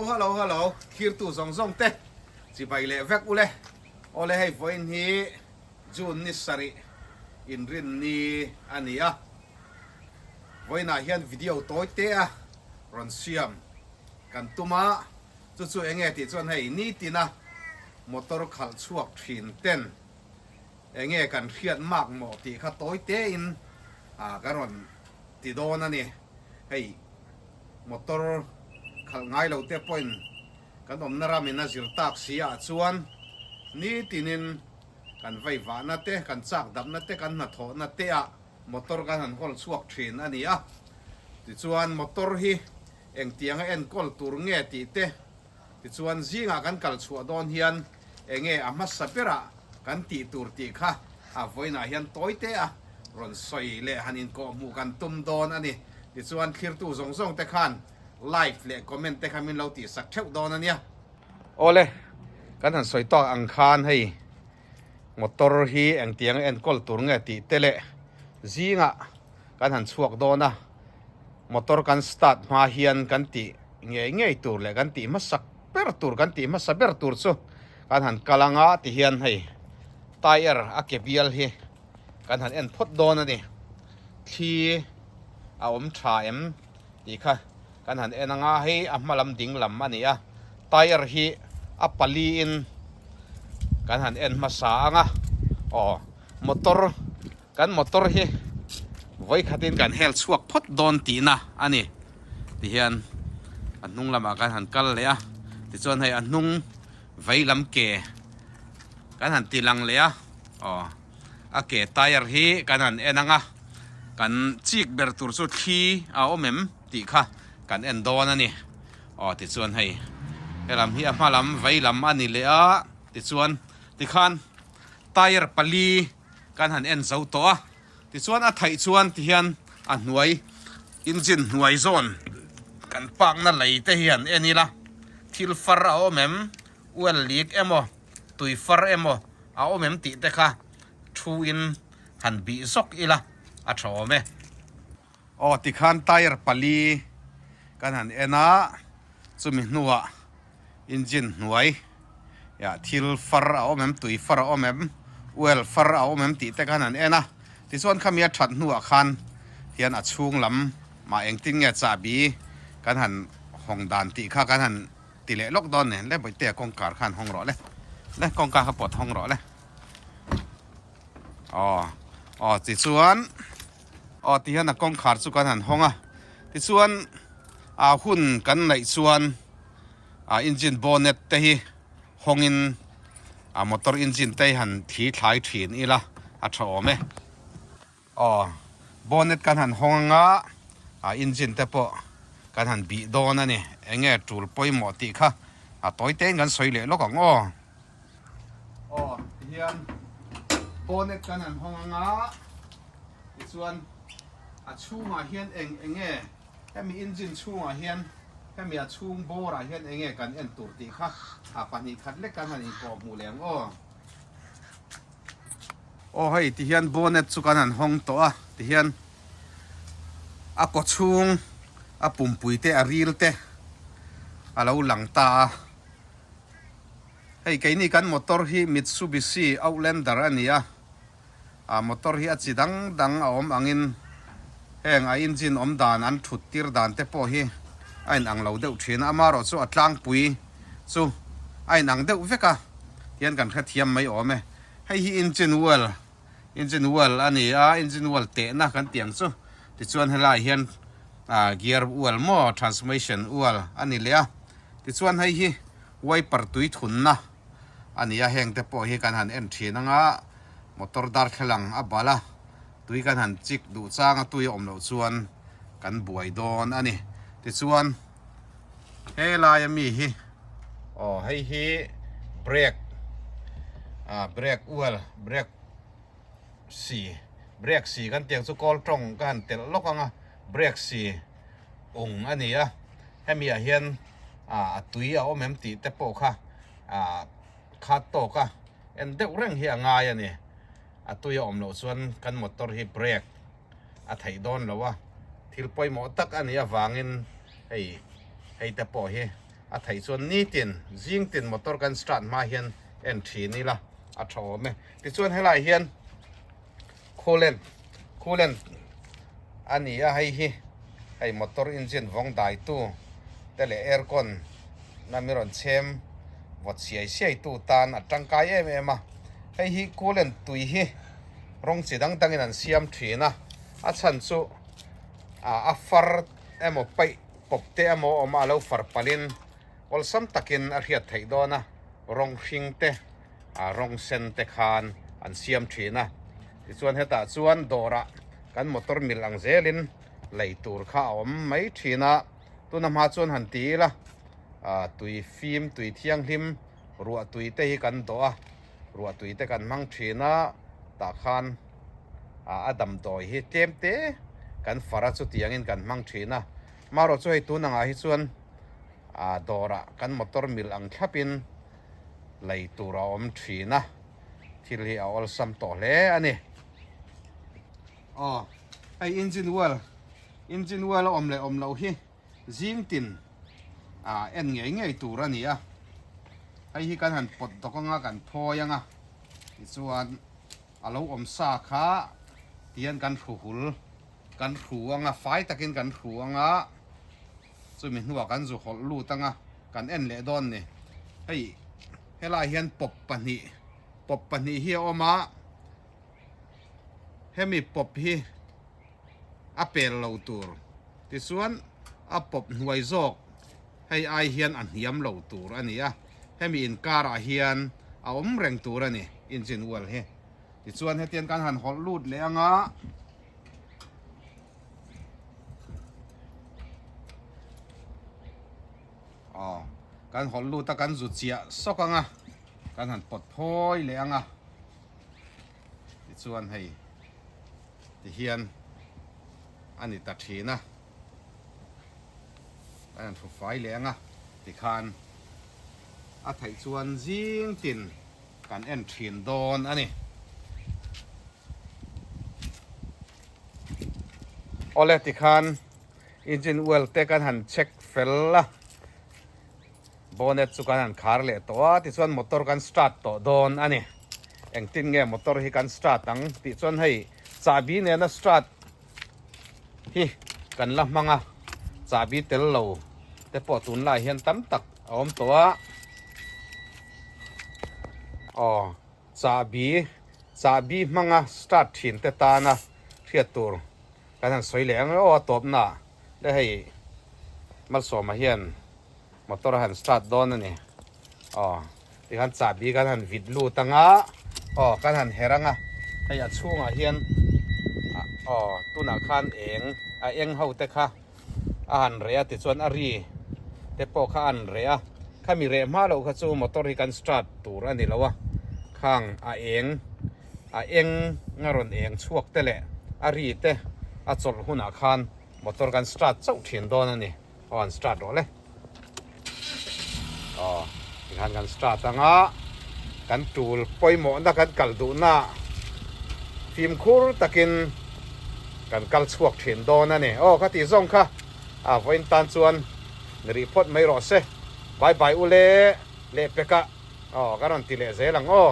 Hello hello thirtu zawng zawng te chibai leh vek ule. Awle hei vawiin hi June ni sarih inrin ni a ni a. Vawiinah hian video tawi te a rawn siam kan tum a, chu chu eng nge tih chuan hei nitina motor khalh chhuak thin ten eng nge kan hriat mak mawh tih kha tawi tein kan rawn ti dawn a ni. Hei motor khalh ngai lo te pawhin kan awmna ramin a zir tak si ah chuan nitinin kan veivahna te, kan chak dapna te, kan hnathawhna te ah motor kan han hawl chhuak thin a ni a. Tichuan motor hi engtianga enkawl tur nge tih te, tichuan zingah kan kal chhuah dawn hian enge a hmasa berah kan tih tur tih kha a vawiinah hian tawi te a rawn sawi leh han inkawhhmuh kan tum dawn a ni. Tichuan thlirtu zawng zawng te khan like leh comment te kha min lo tihsak theuh dawn a nia. Awle, kan han sawi tawk ang khan hei motor hi engtianga enkawl tur nge tih te leh zingah kan han chhuak dawn a, motor kan start hma hian kan tih ngei ngei tur leh kan tih hmasak ber tur kan tih hmasa ber tur chu kan han kal anga ti hian hei tyre a ke bial hi kan han en phawt dawn a ni. Thli a awm tha em tih kha kan han en anga hei a hma lam ding lam a ni a tyre hi a pali in kan han en hmasa anga aw motor kan motor hi vawi khatin kan hel chhuak phawt dawn tihna a ni tihian a hnung lamah kan han kal leh a tichuan hei a hnung vei lam ke kan han ti lang leh a aw a ke tyre hi kan han en ang a kan chik ber tur chu thli a awm em tih kha kan en dawn a ni aw tichuan hei helam hi a hma lam vei lam a ni leh a tichuan tikhan tyre pali kan han en zo tawh a tichuan a theih chuan tihian a hnuai engine hnuai zawn kan park na lei te hi han en ila thil far a awm em oil leak emaw tui far emaw a awm em tih te kha thu in han bih zawk ila a tha awm e. Aw tikhan tyre pali kan han en a chumi hnuah engine hnuai ah thil far a awm em tui far a awm em oil far a awm em tih te khan han en a tichuan khami a that hnuah khan hian a chhung lam mah engtin nge chahbi kan han hawng dan tih kha kan han ti leh lawk dawn nen le bawihtea kawngkhar khan hawng rawh le le kawngka kha pawt hawng rawh le aw aw tichuan aw tihian a kawngkhar chu kan han hawng a tichuan a hun kan neih chuan a engine bonnet te hi hawngin a motor engine te hi han thli thlai thin ila a tha awm e. Aw, bonnet kan han hawng anga a engine te pawh kan han bih dawn a ni. Eng nge tul pawimawh tih kha a tawi tein kan sawi leh lawk ang aw. Aw, tihian bonnet kan han hawng anga tichuan a chhungah hian eng eng nge hemi engine chhungah hian hemi a chhung bawrah hian eng nge kan en tur tih kha a 2 khat lek kan han inkawh hmuh leh ang aw. Aw hei tihian bonnet chu kan han hawng tawh a tihian a kaw chhung a pumpui te a ril te a lo lang ta a hei keini kan motor hi Mitsubishi Outlander a ni a ah motor hi a chi dang dang a awm angin heng a engine awm dan an thut tir dan te pawh hi a inang lo deuh thin a amaherawhchu a tlangpui chu a inang deuh vek a hian kan hrethiam mai awm e. Hei hi engine oil engine oil a ni a engine oil tehna kan tih ang chu tichuan helaiah hian ah gear oil maw transmission oil a ni leh a tichuan hei hi wiper tui thunna a ni a heng te pawh hi kan han en thin anga motor darthlalang a bal a tui kan han chik duh chang a tui a awm loh chuan kan buai dawn a ni tichuan helai ami hi aw hei hi brake ah brake oil brake si brake si kan tih ang chu kawl tawng ka han telh lawk ang a brake si ung a ni a hemi ah hian ah a tui a awm em tih te pawh kha ah khat tawk a en deuh reng hi a ngai a ni a tui a awm loh chuan kan motor hi brake a theih dawn lo a thil pawimawh tak a nih avangin hei hei te pawh hi. A theih chuan nitin zingtin motor kan start hma hian en thin ila a tha awm e. Tichuan helai hian coolant coolant a ni a hei hi hei motor engine vawng daitu te leh aircon na mi rawn chhem vawt siai siai tu tan a tangkai em em a hei hi coolant tui hi rawng chi dang dangin an siam thin a a chhan chu ah a far emaw paih pawp te emaw awm a lo far palhin awlsam takin a hriat theih dawn a rawng hring te ah rawng sen te khan an siam thin a tichuan hetah chuan dawrah kan motor mil ang zelin lei tur kha a awm mai thin a tuna hma chuan han ti ila ah tui fim tui thianghlim ruah tui te hi kan dawh a ruah tui te kan hmang thin a tah khan ah a damdawi hi tlem te kan far a chutiangin kan hmang thin a marawh chu hei tun angah hi chuan ah dawrah kan motor mil ang thlapin lei tur a awm thin a thil hi a awlsam tawh hle a ni. Aw hei engine oil engine oil a awm leh awm loh hi zing tin ah en ngei ngei tur a ni a hei hi kan han pawt dawk anga kan phawi anga tichuan a lo awm sa kha tihian kan hru hul kan hru anga fai takin kan hru anga chumi hnuah kan zu hawlh lut anga kan en leh dawn ni hei helai hian pawp pahnih pawp pahnih hi a awm a hemi pawp hi a pel lo tur tichuan a pawp hnuai zawk hei ai hian a hniam lo tur a ni a hemi inkarah hian a awm reng tur a ni engine oil hi tichuan hetiang kan han hawlh lut leh anga. Aw kan hawlh lut a kan zu chiah sawk ang a kan han pawt phawi leh ang a tichuan hei tihian a ni ta thin a kan han thu fai leh ang a tikhan a theih chuan zing tin kan en thin dawn a ni. Awle tikhan engine oil te kan han check fel a bonnet chu kan han khar leh tawh a tichuan motor kan start tawh dawn a ni engtin nge motor hi kan start ang tih chuan hei chahbi nena start hi kan la hmang a chahbi tel lo te pawh tunlai hian tam tak a awm tawh a aw. Chahbi, chahbi hmanga start thin te tana hriat tur kan han sawi leh ang e aw a tawpna le hei Malsawma hian motor a han start dawn a ni aw tikhan chahbi kan han vit lut anga aw kan han her anga hei a chhungah hian aw tunah khan eng a eng ho te kha a han reh a tichuan a ri te pawh kha a han reh a khami reh hma loh kha chu motor hi kan start tur a ni lo a khang a eng a eng a rawn eng chhuak te leh a ri te a chawlh hunah khan motor kan start chauh thin dawn a ni aw an start rawh le aw tikhan kan start anga kan tul pawimawhna kan kal duhna fimkhur takin kan kal chhuak thin dawn a ni aw ka tih zawng kha a vawiin tan chuan ni rih phawt mai rawh se bye bye ule lehpekah aw ka rawn ti leh zel ang aw.